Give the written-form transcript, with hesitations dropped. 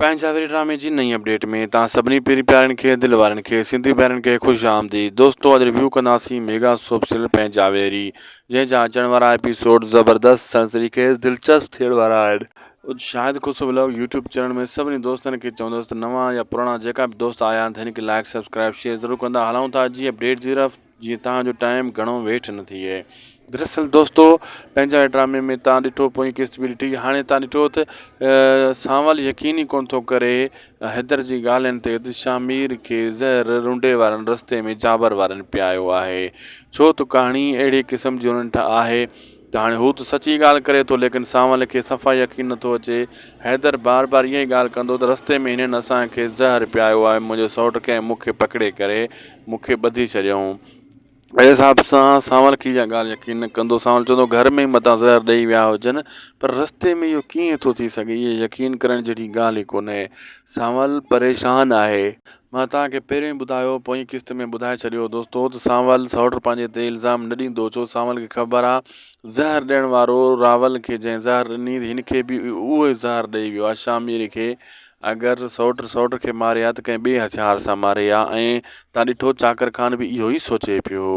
پنهنجا وري ڊرامي جي نئين اپڊيٽ ۾ توهان سڀني پيري پيارن کي دل وارن کي سنڌي ڀائرن کي خوش آمديد دوستو اڄ ريويو ڪنداسين ميگا سوپ سيريل پنهنجا ويري جنهن جا اچڻ وارا ايپيسوڊ زبردست سنسني خيز دلچسپ ٿيڻ وارا آهن. Shahid Khoso vlog YouTube channel ۾ سڀني دوستن کي چوندس ته نوان يا پراڻا جيڪا به دوست آيا آهن ته هن کي لائڪ سبسڪرائب شيئر ضرور ڪندا هلون ٿا جي اپڊيٽ جي طرف جيئن توهان جو ٽائيم گهڻو ويٺ نه ٿئي. دراصل دوستو پنهنجا ڊرامي ۾ تان ڏٺو پوئين قسط به ڏٺي هاڻي تان ڏٺو ته سانول يقين ئي ڪونه ٿو ڪري حيدر جي ڳالهين تي ته شاهمير کي زهر رونڊي وارن رستي ۾ جابر وارن پيايو آهي ڇو ته ڪهاڻي اهڙي قسم جي انهن آهي ته هاڻي هو ته سچي ڳالهه ڪري ٿو ليڪن سانول کي صفا يقين نٿو اچي. حيدر بار بار اها ئي ڳالهه ڪندو ته رستي ۾ هنن اسان کي زهر پيايو آهي منهنجي سئوٽ کي ۽ مون کي پڪڙي ڪري مون کي ٻڌي ڇڏيائون. اهڙي حساب سان سانول کي اها ڳالهه يقين نه ڪندو. سانول چوندو گهر ۾ ئي متان زهر ڏئي ويا هجن پر رستي ۾ اهو ڪيئن ٿو ٿي سگهي اهو يقين ڪرڻ جهڙي ڳالهه ئي ڪونهي. سانول پريشان آهي. مان توهان کي پهريون ئي ٻڌايو پوئين قسط ۾ ٻڌائي ڇڏيو دوستو ته سانول سئوٽ پنهنجي تي الزام نه ڏيندو ڇو سانول کي خبر آ زهر ڏيڻ وارو راول کي جنهن زهر ڏني هن کي به اهو ئي زهر ڏئي ويو آ شامير کي اگر سئوٽ سئوٽ کي ماري ها ته ڪنهن ٻئي هٿيار سان ماري ها ۽ تان ڏٺو چاڪر خان به اهو ئي سوچي پيو.